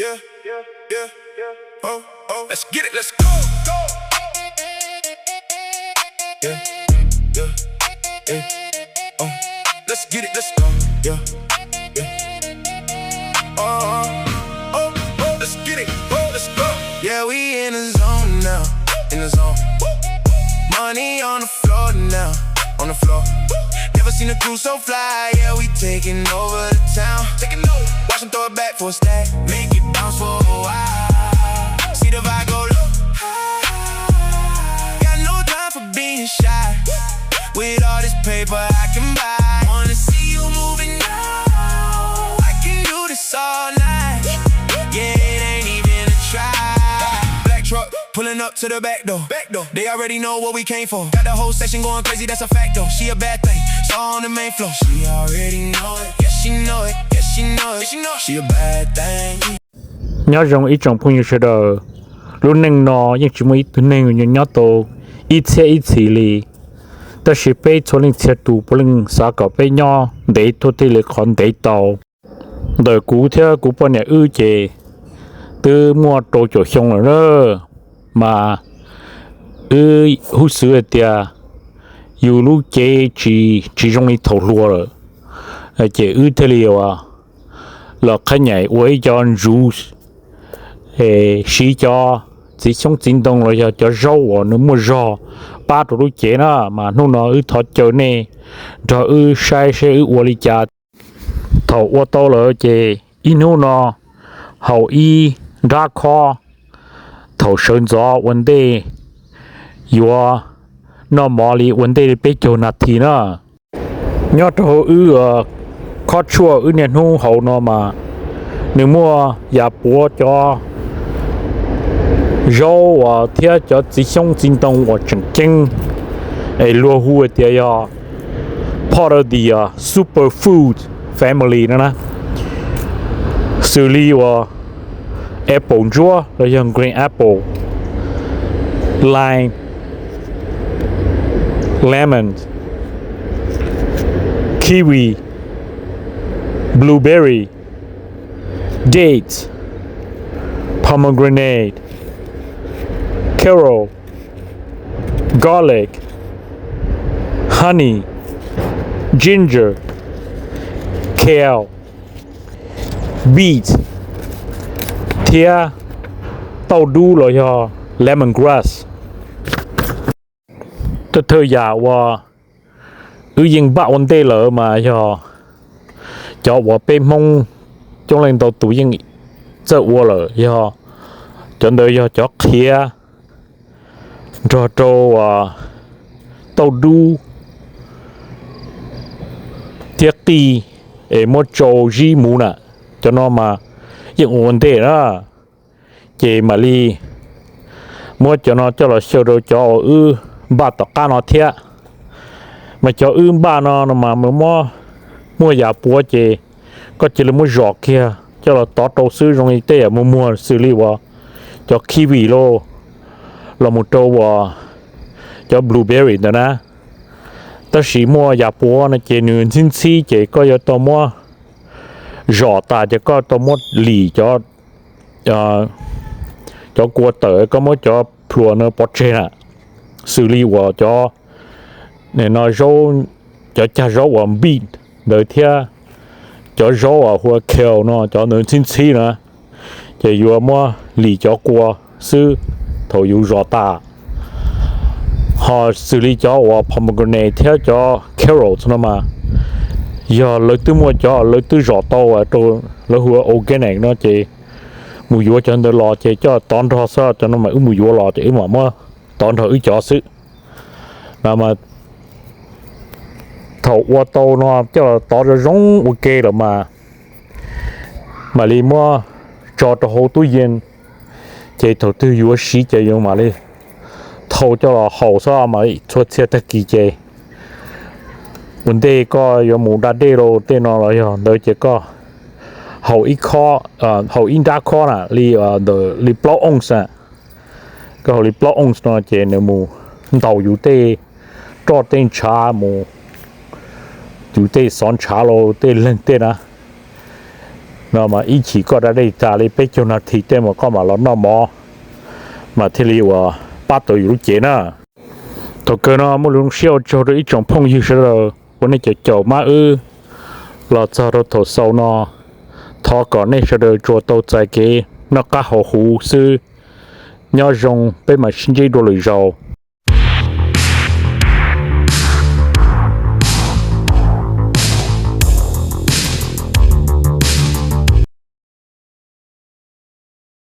Yeah, yeah, yeah. Oh, oh. Let's get it, let's go. Yeah, yeah, yeah. Oh, let's get it, let's go. Yeah, yeah. Oh, oh, oh, let's get it, oh, let's go. Yeah, we in the zone now, in the zone. Money on the floor now, on the floor. Never seen a crew so fly, yeah, we taking over the town. Taking over. Watch them throw it back for a stack, make it bounce for a while. See the vibe go low. Got no time for being shy. With all this paper I can buy. Wanna see you moving now. I can do this all night. Yeah, it ain't even a try. Black truck pulling up to the back door. Back door. They already know what we came for. Got the whole section going crazy, that's a fact though. She a bad thing. Saw on the main floor. She already know it. Yeah, she know it. Yeah, she know it. She know she a bad thing. Nyob zoo ib tsoom phooj ywg sawv daws, lub neej no yeej tsis muaj ib tug neeg nyob tau ib txhiab ib txhis li, tab sis peb txhua leej txhia tus puav leej xav kom peb nyob ntev tuaj thiaj li qhov ntev tau. Ntawm kuv thiab kuv poj niam wb ces twb muaj rau caum xyoo lawm na, mas wb hub xwv hais tias yus lub cev tsis tsis zoo li thaum hluas lawm, ces wb thiaj li los qhab nyaim ua ib co ntsuv, siv cov txiv xyoob txiv ntoo los yog cov zaub uas nws muaj zog pab rau lub cev na, mas hnub no wb thov caw nej nrog wb saib seb wb ua li cas. Thaum ua tau lawm ces ib hnub no haus ib nrab khob, thaum sawv ntxov ua ntej yuav noj mov li ua ntej li peb caug nas this na. Nyob rau hauv wb khob tshuaj wb niaj hnub haus no mas nws muaj yam puav cov zaub uas thiab cov txiv xyoob txiv ntoo uas tseem ceeb, es luag hu tias yog part of the super food family no na, xws li uas apple ntsuab los yog green apple, lime, lemon, kiwi, blueberry, dates, pomegranate, carrot, garlic, honey, ginger, kale, beet, thiab tauj dub los yog lemon grass. Thawj thawj yam uas wb yeej npaj ua ntej lawm mas yog cov uas peb Hmoob coob leej ntau tus yeej txawj ua lawm, yog cov ntawd yog cov qhiav nrog rau tauj dub thiab qij es muab tsau zib mus na, cov no mas yeej ua ntej na. Ces mam li muab cov no coj los xyaw rau cov uas wb npaj tom qab no thiab. Mas cov wb npaj no no mas muaj yam puav ces koj cia li muab zom kiag coj los tov rau xwb, zoo li tej yam muag muag xws li uas cov kiwi los, los mus rau uas cov blueberry ntawd na. Tab sis muaj yam puav no ces nws ntxhib ntxhib ces koj yuav tau muab zom tas ces koj tau muab lim cov, cov kua tawm, koj muab cov plhuav no pov tseg na, xws li uas cov no zaub, cov cag zaub uas beet ntawd thiab cov zaub uas hu ua kale no, cov ntawd ntxhib ntxhib na, ces yuav muab lim cov kua xwb thaum yus zom tas. Ho xws li cov uas pomegranate thiab cov carrots no mas yog lawv twb muaj cov lawv twb zom tau rau, lawv hu ua organic no ces mus yuav cov ntawd los ces coj tov nrog xwb, cov no mas wb mus yuav los ces wb mam muab tov nrog wb cov xwb. Mas thaum ua tau no coj los tov zoo zoo ua ke lawm mas mam li muab tso rau hauv tub yees, ces thaum twg yuav siv ces yuav mam li thau coj los haus xwb. Mas txhua txhia tag kis ces ua ntej koj yuav mus da dej rau tej no los yog ntawd ces koj haus ib khob, haus ib nrab khob na, li ntawm li plaub ounce na. Koj haus li plaub ounce no ces nws mus ntaus yus tej roj tej ntshav mus, yus tej xov ntshav los tej leeg tej na. no mas ib chim koj da dej tas li peb caug nas this tej mas koj mam los noj mov, mas thiaj li uas pab tau yus lub cev na. Thaum kawg no muaj lus zoo siab ua tsaug rau ib tsoom phooj ywg sawv daws uas nej cov caum mab wb los txog rau thaum xaus no. Thov kom nej sawv daws tsuas tau txais kev noj qab haus huv xwb. Nyob zoo, peb mam sib ntsib dua lwm zaus.